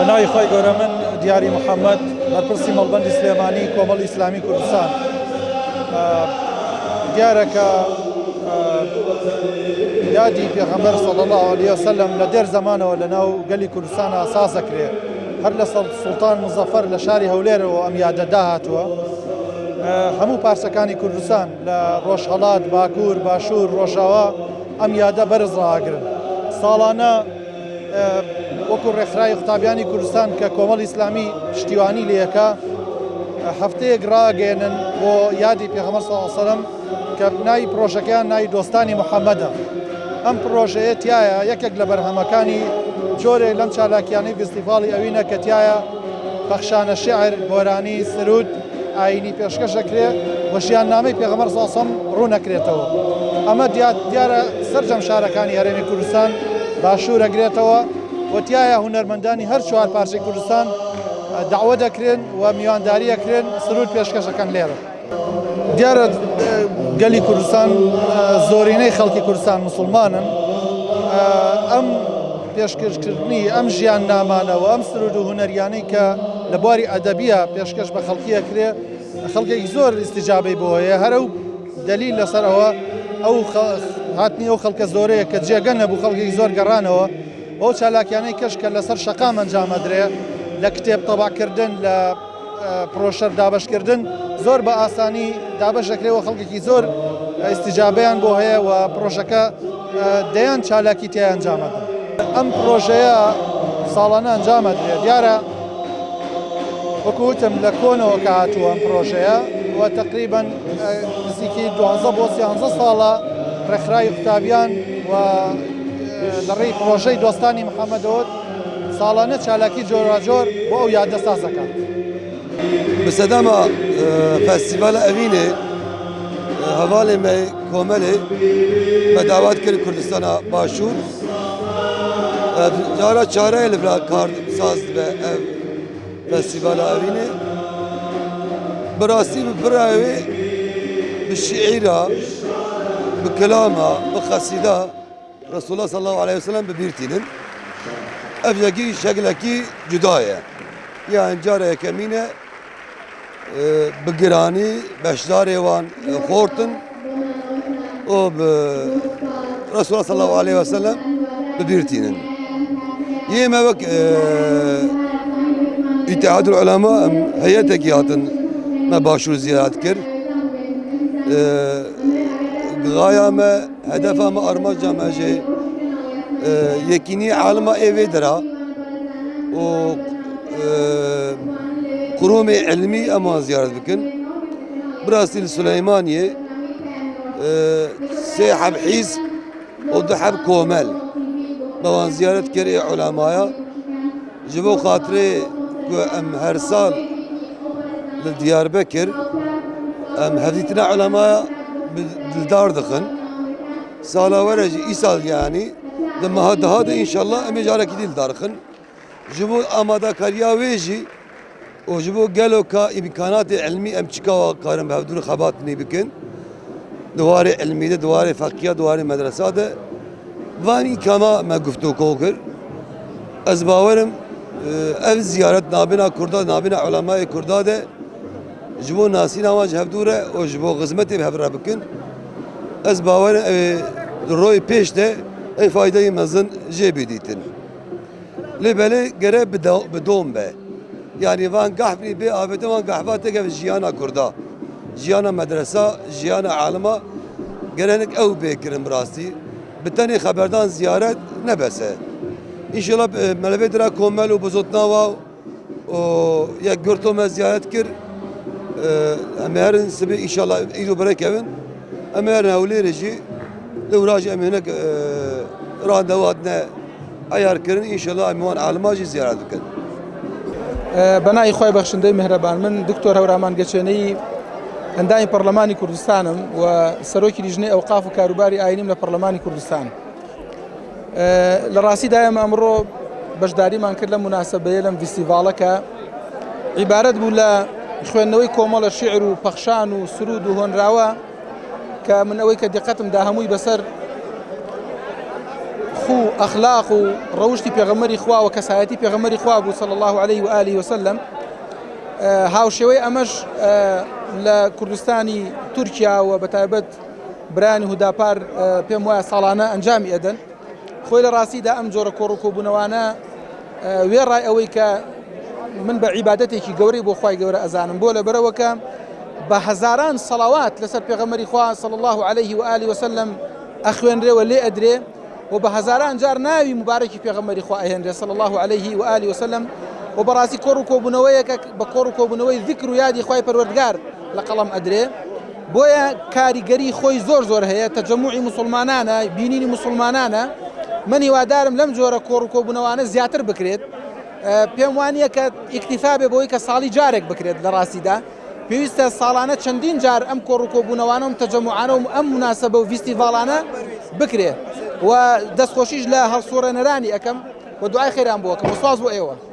بە ناوی خوای گەورە من دیاری محەممەد بەرپرسی مەڵبەندی سلێمانی کۆمەڵی ئیسلامی کوردستان دیارە کە یادی پێغەمبەر صلی الله علیه وسلم لە دێر زەمانەوە لە ناو گەلی کوردستان ئاساس دەکرێت هەر لە سوڵتان مزەفەر لە شاری هەولێرەوە ئەم یادە داهاتووە هەموو پارچەکانی کوردستان لە ڕۆژهەڵات باکوور باشوور ڕۆژاوا ئەم یادە بەرز ڕاگرن ساڵانە وەکو ڕێکخراوی قوتابیانی کوردستان کە کۆمەڵی ئیسلامی پشتیوانی لەکە هەفتەیەک ڕاگەێنن بۆ یادی پێغەمبەر صلی الله علیه وسلم کە ناوی پرۆژەکەیان ناوی دۆستانی محەممەدە ئەم پرۆژەیە تایە یەکێک لە بەرهەمەکانی جۆرێک لەم چالاکیانەی فیستیڤاڵی ئەوینە کە تایە پەخشانە شعر گۆرانی سرود ئاینی پێشکەش دەکرێ و ژیاننامەی پێغەمبەر صلی الله علیه وسلم ڕوونەکرێتەوە. ئەمە دیارە سەرجەم شارەکانی هەرێمی کوردستان باشوور ئەگرێتەوە و تیایا هونەرمەندانی هەر چوار پارچەی کوردستان دەعوە دەکرێن و میوانداری ئەکرێن سرود پێشکەش ئەکەن لێرە. دیارە گەلی کوردستان زۆرینەی خەڵکی کوردستان مسوڵمانن ئەم پێشکەشکردنی ئەم ژیان نامانە و ئەم سرود و هونەریانەی کە لە بواری ئەدەبیە پێشکەش بە خەڵکی ئەکرێ خەڵکێکی زۆر ئیستیجابەی بۆ هەیە هەر ئەو دەلیل لەسەر ئەوە ئەو هاتنی ئەو خەڵکە زۆرەیە کە جێگە نەبوو خەڵکێکی زۆر گەڕانەوە ئەو چالاکیانەی کەش کە لەسەر شەقام ئەنجامەدرێ لە کتێب تەباکردن لە پرۆشەر دابەشکردن زۆر بە ئاسانی دابەش دەکرێت و خەڵکێکی زۆر ئیستیجابەیان بۆ هەیە و پرۆژەکە دەیان چالاکی تیا ئەنجامەدەن. ئەم پرۆژەیە ساڵانە ئەنجامەدرێت دیارە وەکو وتم لە کۆنەوە کە هاتووە ئەم پرۆژەیە و تقریبا نزیکی دوانزە بۆ سیانزە ساڵە ڕێکخراوی قوتابیان و لە ڕێی پرۆژەی دۆستانی محەممەدەوە ساڵانە چالاکی جۆراجۆر بۆ ئەو یادە ساز دەکات. Bi sedema Festîvala Evînê hevalê me komelê me dawet kir Kurdistana Başûr. Ev cara çareyê li vira kar saz dibe ev Festîvala Evînê. Bi rastî bi pira wê bi şiîra, bi kilama, bi qesîda Resulullah sallallahu aleyhi ve sellem bi bîr tînin. Ev yekî şeklekî cuda ye. Yani cara yekemîn e bi giranî beşdarê wan xort in û bi Resulullah sallallahu aleyhi ve sellem bi bîr tînin. Yê me wek İttihadül Ulema em heyetekî hatin me başûr ziyaret kir. Gaya me Hedefa me armanca me jê yekînî alima ê vê dira û kurumê ilmî em wan ziyaret bikin. Bi rastî li Suleymaniyê sê heb hîzb û du heb komel me wan ziyaret kir ê ulemaya. Ji bo xatirê ku em her sal li Diyarbekir em hevdîtina ulemaya bi dildar dixin. Sala were jî îsal yanî di meha diha de înşallah em ê carekî dî li dar xin. Ji bo amadekariya wê jî û ji bo gelo ka îmkanatê ilmî em çikawa karin bi hevdû re xebatinê bikin. Di warê ilmî de, di warê feqîya, di warê medresa de van îkama me guftûgo kir. Ez bawerim ev ziyaret nabêna Kurda, nabêna ulemayê Kurda de ji bo nasîna wan ji hevdû re û ji bo xizmetê bi hev re bikin. Ez bawerim ew ê di royê pêş de ev faydeyê mezin jê bê dîtin. Lê belê gere bi dom be. Yanî van gehfî bê avêtin van gehfa têkeve jiyana Kurda. Jiyana medresa, jiyana alima gere hinek ew bê kirin bi rastî. Bi tenê xeberdan ziyaret ne bes e. İnşallah melevê dira komel û bizotnawa û yek girto me ziyaret kir. Em ê herin sibê înşallah îro birekevin. Em ê herin Hewlêrê jî li wira jî em ê hinek randevu hatine eyarkirin înşallah em ê wan alima jî ziyaret bikin. بەناوی خوای بەخشندەی میهرەبان من دکتۆر هەورامان گەچێنەی ئەندامی پەرلەمانی کوردستانم و سەرۆکی لیژنەی ئەوقاف و کاروباری ئاینیم لە پەرلەمانی کوردستان. لە ڕاستیدا ئێمە ئەمڕۆ بەشداریمان کرد لە مناسبەیە لەم ڤیستیڤاڵە کە عیبارەت بوو لە خوێندنەوەی کۆمەڵە شعر و پەخشان و سرود و هۆنراوە کە من ئەوەی کە دیقەتم دا هەمووی بەسەر خو ئەخلاق و ڕەوشی پێغەمبەری خوا و کەسایەتی پێغەمبەری خوا بوو صلی الله عليه و آله وسلم هاوشێوەی ئەمەش لە کوردستانی تورکیا و بەتایبەت برایانی هوداپار پێم وایە ساڵانە ئەنجامی ئەدەن خۆی لە ڕاستیدا ئەم جۆرە کۆڕ و کۆبوونەوانە وێڕای ئەوەی کە من بە عیبادەتێکی گەورەی بۆ خوای گەورە ئەزانم بۆ لەبەرەوە کە بە هەزاران سەڵاوات لەسەر پێغەمبەری خوا صلی الله علیه و آله وسلم ئەخوێنرێ و لێ ئەدرێ و بە هەزاران جار ناوی مبارەکی پێغەمبەری خوا ئەهێنرێ صلی الله علیه و آله وسلم و بەڕاستی کۆڕ و کۆبوونەوەیەکە بە کۆڕ و کۆبوونەوەی ذکر و یادی خوای پەروەردگار لە قەڵەم ئەدرێ بۆیە کاریگەری خۆی زۆر زۆر هەیە تەجەموعی موسڵمانانە بینینی موسڵمانانە من هیوادارم لەم جۆرە کۆڕ و کۆبوونەوانە زیاتر بکرێت پێم وانییە کە ئیکتیفا بێ بەوەی کە ساڵی جارێک بکرێت لە ڕاستیدا پێویستە ساڵانە چەندین جار ئەم کۆڕ و کۆبوونەوانە و تەجەموعانە و ئەم مناسبە و ڤیستیڤاڵانە بکرێ و دەستخۆشیش لە هەڵسوڕێنەرانی ئەەکەم و دوعای خێران بۆکەم و سواز بۆ ئێوە.